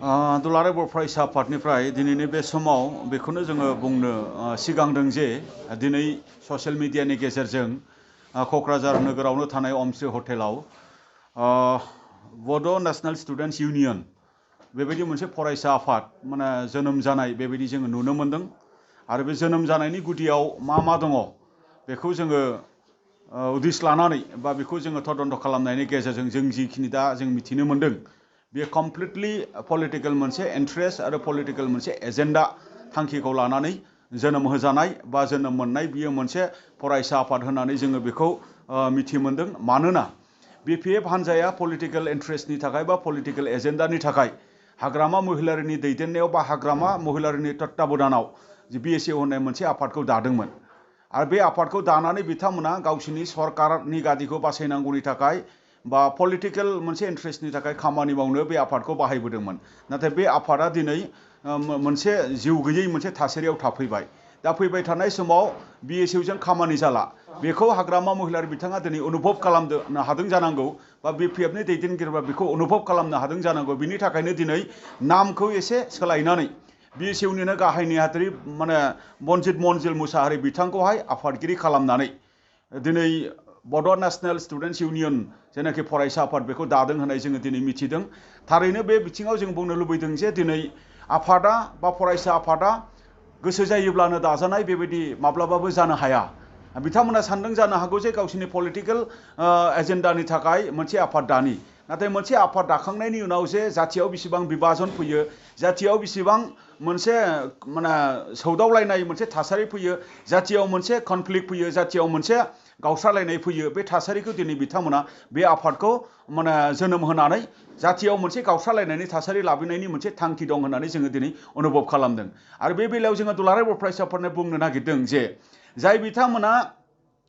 दुलाराय बर' फरायसा आफादनिफ्राय दिनैनि बे समाव बेखौनो जोङो बुंनो सिगांदों जे दिनै ससियेल मिडियानि गेजेरजों क'क्राझार नोगोरावनो थानाय अमस्रि हटेलाव बड' नेशनेल स्टुडेन्ट्स इउनियन बेबायदि मोनसे फरायसा आफाद माने जोनोम जानाय बेबायदि जोङो नुनो मोन्दों आरो बे जोनोम जानायनि गुदियाव मा दङ बेखौ जोङो उदिस लानानै बा बेखौ जोङो तदन्त खालामनायनि गेजेरजों जों जिखिनि दा जों मिथिनो मोन्दों बे कमप्लिटलि पलिटिकेल मोनसे इन्ट्रेस्ट आरो पलिटिकेल मोनसे एजेन्डा थांखिखौ लानानै जोनोम होजानाय बा जोनोम मोननाय बियो मोनसे फरायसा आफाद होननानै जोङो बेखौ मिथि मोन्दों मानोना BPF हान्जाया पलिटिकेल इन्ट्रेस्टनि थाखाय बा पलिटिकेल एजेन्डानि थाखाय हाग्रामा महिलारिनि दैदेननायाव बा हाग्रामा महिलारिनि तत्ताबधानाव BSF होननाय मोनसे आफादखौ दादोंमोन आरो बे आफादखौ दानानै बिथांमोना गावसिनि सरकारनि गादिखौ बासायनांगौनि थाखाय बा पलिटिकेल मोनसे इन्ट्रेस्टनि थाखाय खामानि मावनो बे आफादखौ बाहायबोदोंमोन नाथाय बे आफादा दिनै मोनसे जिउ गैयै मोनसे थासारियाव थाफैबाय दा फैबाय थानाय समाव BSFजों खामानि जाला बेखौ हाग्रामा महिलारि बिथाङा दिनै अनुभब खालामनो हादों जानांगौ बा BPFनि दैदेनगिरिफ्रा बेखौ अनुभब खालामनो हादों जानांगौ बिनि थाखायनो दिनै नामखौ एसे सोलायनानै BSFनिनो गाहाय नेहाथारि माने मनजित मनजिल मुसाहारि बिथांखौहाय आफादगिरि खालामनानै दिनै बड' नेशनेल स्टुडेन्ट्स इउनियन जेनाखि फरायसा आफाद बेखौ दादों होननाय जोङो दिनै मिथिदों थारैनो बे बिथिङाव जों बुंनो लुबैदों जे दिनै आफादा बा फरायसा आफादा गोसो जायोब्लानो दाजानाय बेबायदि माब्लाबाबो जानो हाया बिथांमोना सानदों जानो हागौ जे गावसिनि पलिटिकेल एजेन्डानि थाखाय मोनसे आफाद दानि नाथाय मोनसे आफाद दाखांनायनि उनाव जे जाथियाव बेसेबां बिभाजन फैयो जाथियाव बेसेबां मोनसे माने सौदावलायनाय मोनसे थासारि फैयो जाथियाव मोनसे कनफ्लिक्ट फैयो जाथियाव मोनसे गावस्रालायनाय फैयो बे थासारिखौ दिनै बिथांमोना बे आफादखौ माने जोनोम होनानै जाथियाव मोनसे गावस्रालायनायनि थासारि लाबोनायनि मोनसे थांखि दं होननानै जोङो दिनै अनुभब खालामदों आरो बे बेलायाव जोङो दुलाराय बर' फरायसाफोरनो बुंनो नागिरदों जे जाय बिथांमोना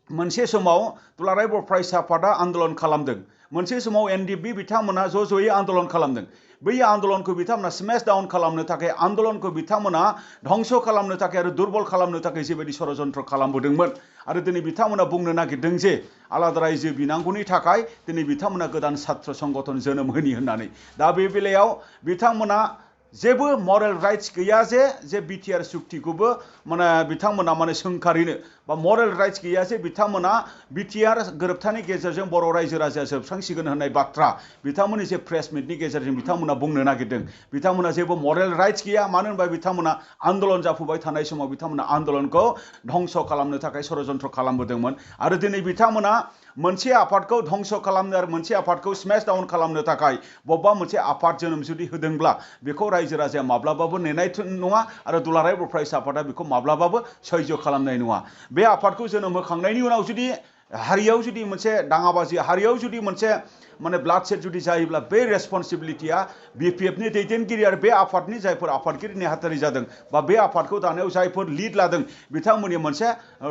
मोनसे समाव दुलाराय बर' फरायसा आफादा आन्दोलन खालामदों मोनसे समाव NDP बिथांमोना ज'यै आन्दोलन खालामदों बै आन्दोलनखौ बिथांमोना स्मेश डाउन खालामनो थाखाय आन्दोलनखौ बिथांमोना धंस खालामनो थाखाय आरो दुर्बल खालामनो थाखाय जेबायदि षड़यन्त्र खालामबोदोंमोन आरो दिनै बिथांमोना बुंनो नागिरदों जे आलादा रायजो बिनांगौनि थाखाय दिनै बिथांमोना गोदान छात्र संगठन जोनोम होनि होननानै दा बे बेलायाव बिथांमोना जेबो मरेल राइट्स गैया जे BTR सुक्तिखौबो माने बिथांमोना माने सोंखारिनो बा मरेल राइट्स गैया जे बिथांमोना BTR गोरोबथानि गेजेरजों बर' रायजो राजाया जोबस्रांसिगोन होननाय बाथ्रा बिथांमोननि जे प्रेस मिटनि गेजेरजों बिथांमोना बुंनो नागिरदों बिथांमोना जेबो मरेल राइट्स गैया मानो होनबा बिथांमोना आन्दोलन जाफुबाय थानाय समाव बिथांमोना आन्दोलनखौ धंस खालामनो थाखाय षड़यन्त्र खालामबोदोंमोन आरो दिनै बिथांमोना मोनसे आफादखौ धंस खालामनो आरो मोनसे आफादखौ स्मेश डाउन खालामनो थाखाय बबेबा मोनसे आफाद जोनोम जुदि होदोंब्ला बेखौ रायजो राजाया माब्लाबाबो नेनाय नङा आरो दुलाराय बर' फरायसा आफादा बेखौ माब्लाबाबो सैज्य खालामनाय नङा बे आफादखौ जोनोम होखांनायनि उनाव जुदि हारियाव जुदि मोनसे दाङाबाजि हारियाव जुदि मोनसे माने ब्लाड सेट जुदि जायोब्ला बे रेसपन्सिबिलिटिया BPFनि दैदेनगिरि आरो बे आफादनि जायफोर आफादगिरि नेहाथारि जादों बा बे आफादखौ दानायाव जायफोर लिड लादों बिथांमोननि मोनसे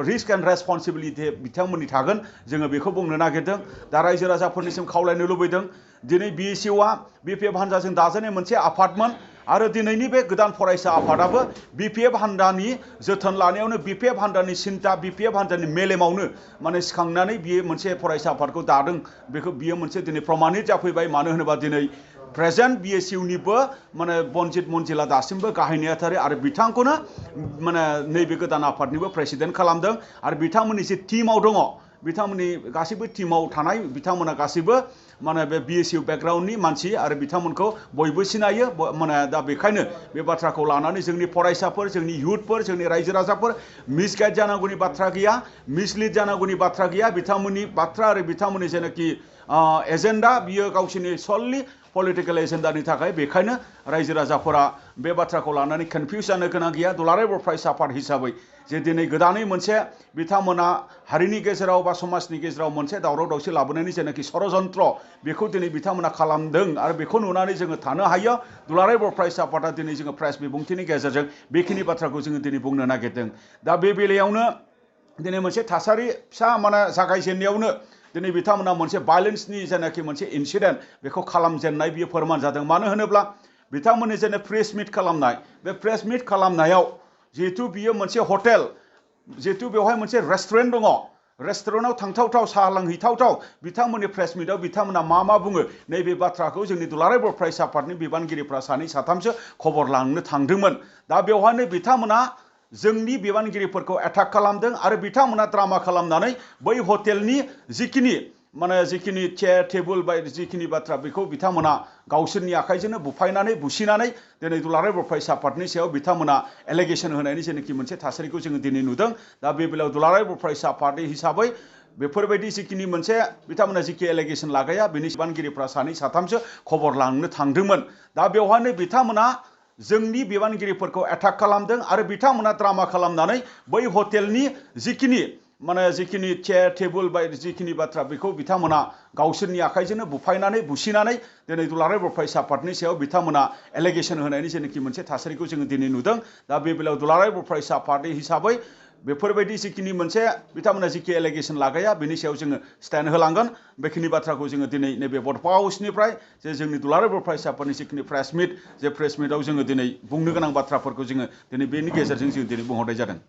रिस्क एन्ड रेसपन्सिबिलिटि बिथांमोननि थागोन जोङो बेखौ बुंनो नागिरदों दा रायजो राजाफोरनिसिम खावलायनो लुबैदों दिनै BSFआ BPF हान्जाजों दाजानाय मोनसे आफादमोन आरो दिनैनि बे गोदान फरायसा आफादाबो BPF हान्जानि जोथोन लानायावनो BPF हान्जानि सिन्था BPF हान्जानि मेलेमावनो माने सिखांनानै बियो मोनसे फरायसा आफादखौ दादों बेखौ बियो मोनसे दिनै प्रमानित जाफैबाय मानो होनोबा दिनै प्रेजेन्ट BSFनिबो माने मनजित मनजिला दासिमबो गाहाय नेहाथारि आरो बिथांखौनो माने नैबे गोदान आफादनिबो प्रेसिडेन्ट खालामदों आरो बिथांमोननि जे टीमाव दङ बिथांमोननि गासैबो टीमाव थानाय बिथांमोना गासैबो माने बे BSF बेकग्राउन्डनि मानसि आरो बिथांमोनखौ बयबो सिनायो माने दा बेखायनो बे बाथ्राखौ लानानै जोंनि फरायसाफोर जोंनि इयुथफोर जोंनि रायजो राजाफोर मिसगाइड जानांगौनि बाथ्रा गैया मिसलिड जानांगौनि बाथ्रा गैया बिथांमोननि बाथ्रा आरो बिथांमोननि जेनाखि एजेन्डा बियो गावसिनि सललि पलिटिकेल एजेन्डानि थाखाय बेखायनो रायजो राजाफोरा बे बाथ्राखौ लानानै कनफिउज जानो गोनां गैया दुलाराय बर' फरायसा आफाद हिसाबै जे दिनै गोदानै मोनसे बिथांमोना हारिनि गेजेराव बा समाजनि गेजेराव मोनसे दावराव दावसि लाबोनायनि जेनाखि षड़यन्त्र बेखौ दिनै बिथांमोना खालामदों आरो बेखौ नुनानै जोङो थानो हायो दुलाराय बर' फरायसा आफादा दिनै जोङो प्रेस बिबुंथिनि गेजेरजों बेखिनि बाथ्राखौ जोङो दिनै बुंनो नागिरदों दा बे बेलायावनो दिनै मोनसे थासारि फिसा माने जागायजेननायावनो दिनै बिथांमोना मोनसे भायलेन्सनि जेनाखि मोनसे इनसिडेन्ट बेखौ खालामजेननाय बियो फोरमान जादों मानो होनोब्ला बिथांमोननि जेने प्रेस मिट खालामनाय बे प्रेस मिट खालामनायाव जिहेतु बियो मोनसे हटेल जिहेतु बेवहाय मोनसे रेस्टुरेन्ट दङ रेस्टुरेन्टआव थांथावथाव साहा लोंहैथावथाव बिथांमोननि प्रेस मिटआव बिथांमोना मा बुङो नैबे बाथ्राखौ जोंनि दुलाराय बर' फरायसा आफादनि बिबानगिरिफ्रा सानै साथामसो खबर लांनो थांदोंमोन दा बेवहायनो बिथांमोना जोंनि बिबानगिरिफोरखौ एटाक खालामदों आरो बिथांमोना ड्रामा खालामनानै बै हटेलनि जिखिनि चेयार टेबोल बायदि जिखिनि बाथ्रा बेखौ बिथांमोना गावसोरनि आखाइजोंनो बुफायनानै बुसिनानै दिनै दुलाराय बर' फरायसा आफादनि सायाव बिथांमोना एलिगेसन होनायनि जेनाखि मोनसे थासारिखौ जोङो दिनै नुदों दा बे बेलायाव दुलाराय बर' फरायसा आफाद हिसाबै बेफोरबायदि जिखिनि मोनसे बिथांमोना जिखि एलिगेसन लागाया बेनि बिबानगिरिफ्रा सानै साथामसो खबर लांनो थांदोंमोन दा बेवहायनो बिथांमोना जोंनि बिबानगिरिफोरखौ एटाक खालामदों आरो बिथांमोना ड्रामा खालामनानै बै हटेलनि जिखिनि चेयार टेबोल बायदि जिखिनि बाथ्रा बेखौ बिथांमोना गावसोरनि आखाइजोंनो बुफायनानै बुसिनानै दिनै दुलाराय बर' फरायसा आफादनि सायाव बिथांमोना एलिगेसन होनायनि जेनाखि मोनसे थासारिखौ जोङो दिनै नुदों दा बे बेलायाव दुलाराय बर' फरायसा आफाद हिसाबै बेफोरबायदि जिखिनि मोनसे बिथांमोना जिखि एलिगेसन लागाया बेनि सायाव जोङो स्टेन्ड होलांगोन बेखिनि बाथ्राखौ जोङो दिनै नैबे बड'फा हाउसनिफ्राय जे जोंनि दुलाराय बर' फरायसा आफादनि जिखिनि प्रेस मिट जे प्रेस मिटआव जोङो दिनै बुंनो गोनां बाथ्राफोरखौ जोङो दिनै बेनि गेजेरजों जों दिनै बुंहरनाय जादों